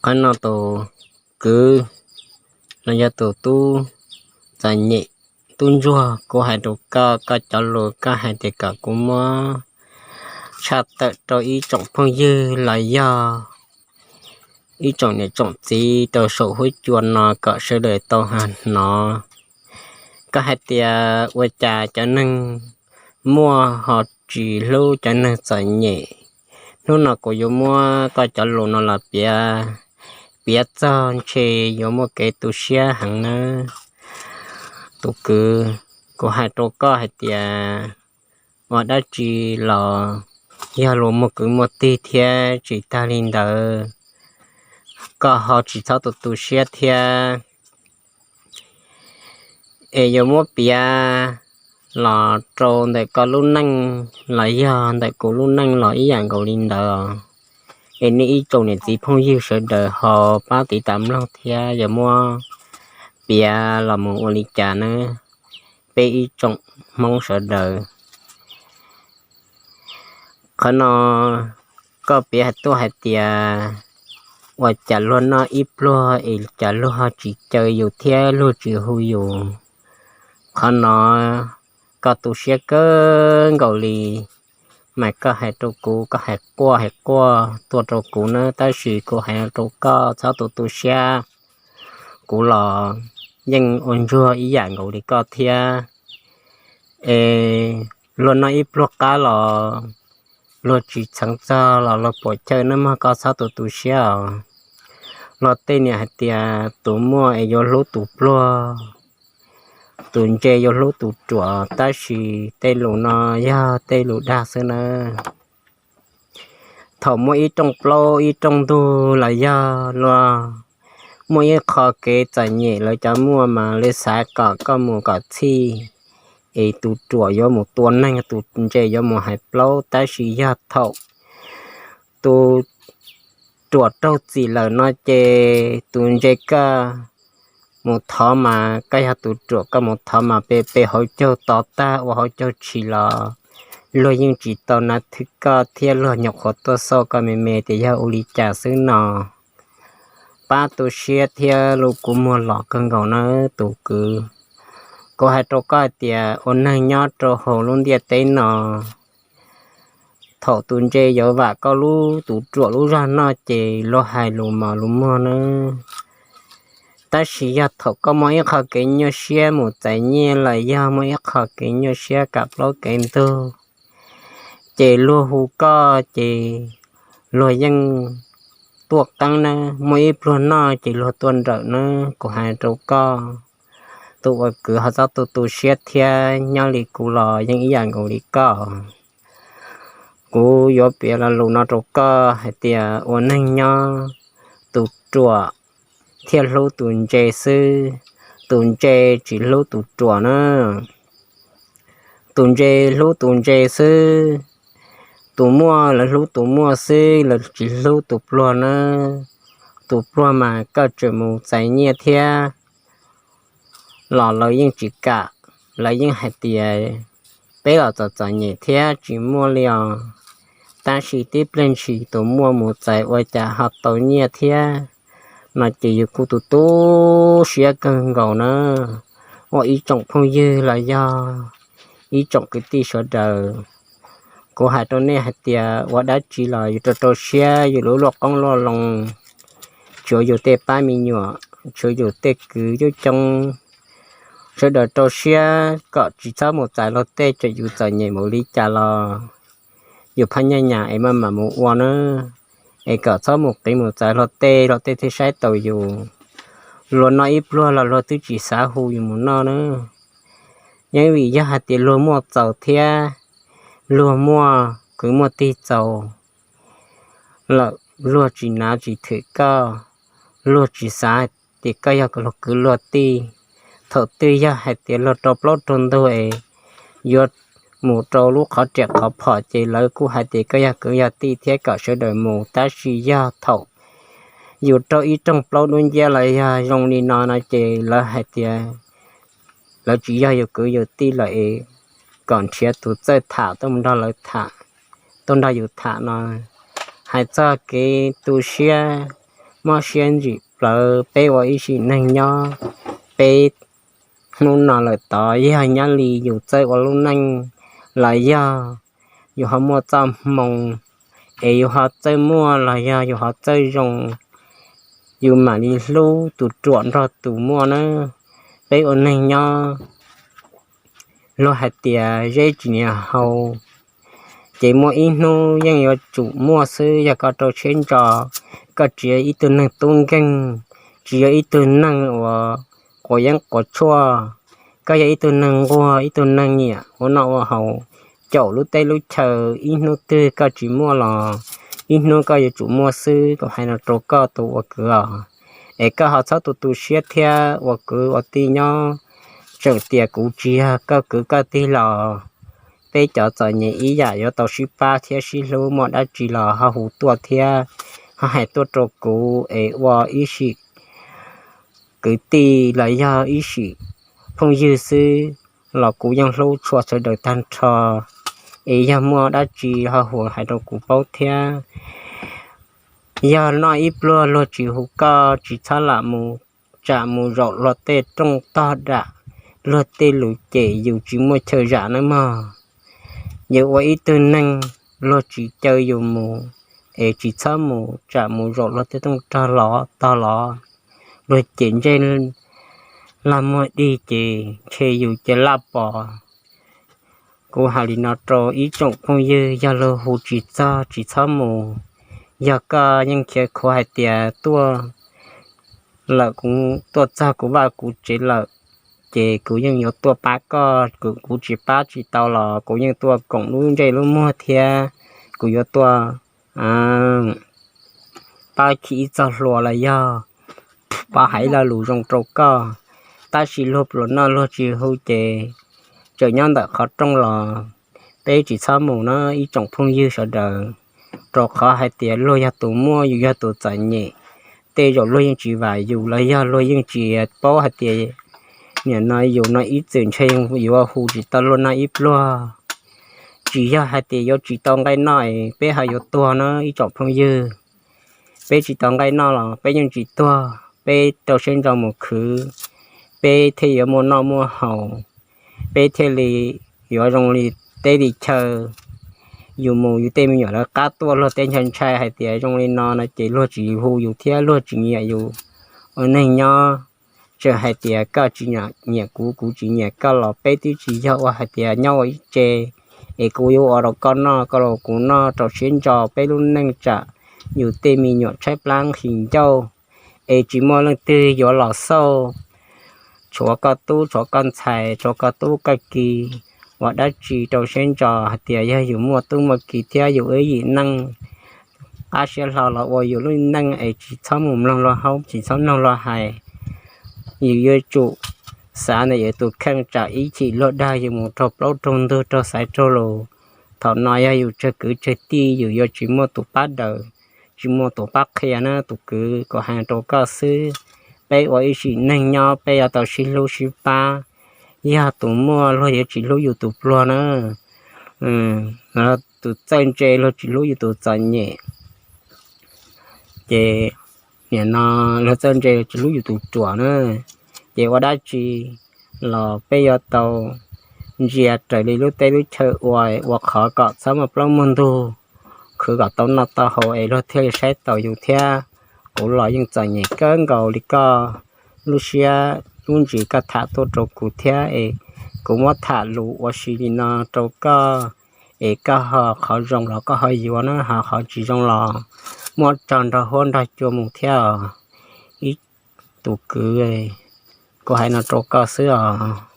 Qhov no tus kwv los yog tus tub txom nyem, tub ntsuag, kuv hais rau koj, koj cov lus koj hais tias kom kuv muab tshaj tawm rau ib tsoom phooj ywg los yog ib tsoom niam tsoom txiv rau saum huab cua no kom sawv daws tau hnov. Koj hais tias ua cas cov neeg muaj ho tsis hlub cov neeg txom nyem. Hnub no kuv yuav muab koj cov lus no los piav, piav txog ntshe yuav muaj kev tu siab heev nawb tus kwv. Kuv hais rau koj hais tias ua dab tsi los yog luag muaj kwv muaj tij thiab, tsis tag li ntawd koj ho tsis txhob tu tu siab thiab. Es yuav muab piav los rau ntawm koj lub neej los yog ntawm kuv lub neej los ib yam nkaus li ntawd. Es nej ib tsoom niam txiv phooj ywg sawv daws ho pab tiv tam mloog thiab, yuav muab piav los mus ua li cas nawb, peb ib tsoom Hmoob sawv daws. Qhov no koj piav hais tuaj hais tias ua cas luag noj ib pluag es cas luag ho tsis caw yus thiab luag tsis hu yus. Qhov no koj tu siab kawg nkaus li, mas koj hais rau kuv, koj hais quaj hais quaj tuaj rau kuv na, tab sis kuv hais rau koj txhob tu tu siab, kuv los yeej ua ntsuag ib yam nkaus li koj thiab. Es luag noj ib pluag qab los luag tsis txheev txog los luag puas caw nawb mog, koj txhob tu tu siab os. Luag tej niam hais tias tus muaj es yuav hlub tus pluag, tus ntse yuav hlub tus ruam, tab sis tej lus no yog tej lus dag xwb nawb. Thaum muaj ib rooj plaub ib rooj ntug los yog luag muaj ib qho kev txom nyem lawv cov muaj mas lawv xav kom koj mus kom txhij, es tus ruam yuav mus tua neeg, tus ntse yuav mus hais plaub, tab sis yog thaum tus ruam raug txim lawm no ces tus ntse koj mus thov mas, koj yog tus ruam koj mus thov mas pe pe hauv caug to tag ua hauv caug tshis los luag yeej tsis tau nav thwm koj thiab luag nyuam qhuav tuaj xauj koj me me tias yog ua li cas xwb no. Pab tu siab thiab lub kua muag los kawg nkaus nawb tus kwv. Kuv hais rau koj hais tias ua neeg nyob rau hauv lub ntiaj teb no, thaum tus ntse yuav vam koj lub, tus ruam lub zog noj ces luag hais lus mos lus muag nawb. Tab sis yog thaum koj muaj ib qho kev nyuaj siab mus txais nyiaj los yog muaj ib qho kev nyuaj siab kam plaub kev ntug, ces luag hu koj ces luag yeej tuaj qeeb nawb, muaj ib pluag noj ces luag tuaj nrawm nawb. Kuv hais rau koj, tus ua kwv ho txhob tu tu siab thiab, nyob li kuv los yeej ib yam nkaus li koj. Kuv yuav piav lo lus no rau koj hais tias ua neeg nyob, tus ruam thiaj hlub tus ntse xwb, tus ntse tsis hlub tus ruam na. Tus ntse hlub tus ntse xwb, tus muaj lawv hlub tus muaj xwb, lawv tsis hlub tus pluag na. Tus pluag mas koj tseem mus txais nyiaj thiab los lawv yeej tsis kam, lawv yeej hais tias peb los txom txom nyem thiab tsis muaj li os. Tab sis tib pliag ntshis tus muaj mus txais ua cas ho tau nyiaj thiab no ces yus kuj tu tu siab kawg nkaus na. Ua ib tsoom phooj ywg los yog ib tsoom kwv tij sawv daws, kuv hais rau nej hais tias ua dab tsi los yus rau rau siab, yus lub luaj qoob luaj loo, tshuav yus tej pab me nyuam, tshuav yus tej kwv coob coob, sawv daws rau siab kom tsis txhob mus txais luag tej, txawm yus txom nyem npaum li cas los yus phaj nyaj nyas es maj mam mus ua na, es kom txhob mus qiv mus txais luag tej, luag tej thiaj saib taus yus. Luag noj ib pluag los luag twb tsis xav hu yus mus noj na. Yeej vim yog hais tias luag muaj txaus thiab, luag muaj kwv muaj tij txaus lawm, luag tsis nav tsis thwm koj, luag tsis xav tias koj yog luag kwv luag tij. Thaum twg yog hais tias luag rau plaub rau ntug es yuav mus rau lub qhov riam qhov phom ces lawv kuj hais tias koj yog kwv yog tij thiab kom sawv daws mus. Tab sis yog thaum yus rau ib rooj plaub dub nciab los yog zoo li no no ces lawv hais tias lawv tsis yog yus kwv yus tij lawm es kom nrhiav tus txawj tham tuaj mus nrog lawv tham, tuaj nrog yus tham no. Hais txog kev tu siab, mob siab ntsim plawv peb ua ib sim neej nyob. Peb hnub no lawm tod yog nyob li yus txawj ua lub neej los yog yus ho muaj txoj hmoo es yus ho txawj muaj los yog yus ho txawj zoo, yus mam li hlub tus ruam nrog tus muaj na. Peb ua neeg nyob luag hais tias zeb tsis nias hau, ces muaj ib hnub yeej yuav tsum muaj xwb. Yog koj rau siab ntso, koj tsis yog ib tug neeg tub nkeeg, tsis yog ib tug neeg uas quav yeeb quav tshuaj, koj yog ib tug neeg nquag, ib tug neeg nyiam ua noj ua haus, caum lub teb lub chaw, ib hnub twg koj tsis muaj los ib hnub koj yuav tsum muaj xwb. Kuv hais no rau koj tus ua kwv os, es koj ho txhob tu tu siab thiab. Ua kwv ua tij nyob, tseem tias kuv tsis yog koj kwv koj tij los peb cov txom nyem ib yam yuav tau sib pab thiab sib hlub. Muaj dab tsi los ho hu tuaj thiab, ho hais tuaj rau kuv es ua ib sim kwv tij los yog ib sim phooj ywg xwb los kuv yeej hlub tshua sawv daws tag nrho. Es yog muaj dab tsi ho hu hais rau kuv paub thiab. Yog noj ib pluag luag tsis hu koj, tsis txhob lam mus, tsam mus zaum luag tej rooj tog dam, luag tej lus cem yus tsis muaj chaw zam nawb mog. Yus ua ib tug neeg luag tsis caw yus mus, es tsis txhob mus, tsam mus zaum luag tej rooj tog los, tog los, luag cem ntsej laj muag dig ces ntshe yus cia laj pom. Kuv hais li no rau ib tsoom phooj ywg, yog luag hu tsis txog tsis txhob mus. Yog koj yeej khiav khuav hais tias tuaj lawm, kuv tuaj txog kuv vaj kuv tsev lawm, ces kuv yeej yuav tuaj pab koj. Kuv, kuv tsis pab tsis tau los kuv yeej tuaj koom lub ntsej lub muag thiab kuv yuav tuaj pab khi ib txoj hlua los yog pab hais ib lo lus zoo rau koj. Tab sis luag pluas noj luag tsis hu ces tseem nyob ntawm qhov rooj los peb tsis txhob mus na ib tsoom phooj ywg sawv daws. Rau qhov hais tias luag yog tus muaj, yus yog tus txom nyem, tej zaum luag yeej tsis vam yus los yog luag yeej tsis paub hais tias nim no yus no ib txwm ntshe yuav hu tsis tau luag noj ib pluag. Tsis yog hais tias yuav tsis tau nqaij noj es peb ho yuav tuag na ib tsoom phooj ywg. Peb tsis tau nqaij noj los peb yeej tsis tuag, peb rau siab ntso mus khwv, peb thiaj yuav muaj noj muaj haus, peb thiaj li yuav zoo li teb li chaw. Yus mus yus tej me nyuam lawv qab tuaj luag tej ntshai ntshai hais tias zoo li no no ces luag tsis hu yus thiab luag tsis nyiam yus ua neeg nyob. Tseem hais tias koj tsis nyiam kuv, kuv tsis nyiam koj los peb twb tsis yog ua hais tias nyob ua ib tse es kuv yuav ua rau koj noj koj los kuv noj. Rau siab ntso peb lub neej tsam yus tej me nyuam tshaib plab nqhis ncauj es tsis muaj leej twg yuav los xauj. Tshuav koj tub tshuav koj ntxhais tshuav koj tub koj ki, ua dab tsi rau siab ntso hais tias yog yus muaj tub muaj ki thiab yus ib yim neej qab siab hlo los ua yus lub neej es tsis txhob mus mloog luag haub tsis txhob mloog luag hais. Yus yuav tsum xav ntawm yus tus kheej tsam ib chim luag dag yus mus raug plaub raug ntug raug xaiv raug lus. Thaum no yog yus tsawg kwv tsawg tij yus yuav tsis muaj tus pab daws, tsis muaj tus pab qhia na tus kwv, kuv hais rau koj xwb. Peb ua ib sim neej nyob peb yuav tau sib hlub sib pab. Yog tus muaj luag yuav tsis hlub yus tus pluag na, tus txawj ntse luag tsis hlub yus tus txom nyem, ces nim no luag txawj ntse luag tsis hlub yus tus ruam na, ces ua dab tsi los peb yuav tau ntsia raws li lub teb lub chaw ua, ua qhov kom txhob muaj plaub muaj ntug, khwv kom tau noj tau haus es luag thiaj li saib taus yus thiab. Kuv los yeej txom nyem kawg nkaus li koj, lub siab lub ntsws koj tham tuaj rau kuv thiab es kuv muab tham lus ua si li no rau koj, es koj ho qhov zoo los koj ho yuav na, ho qhov tsis zoo los muab tso nrog huab nrog cua mus thiab os. Ib tus kwv, kuv hais no rau koj xwb os.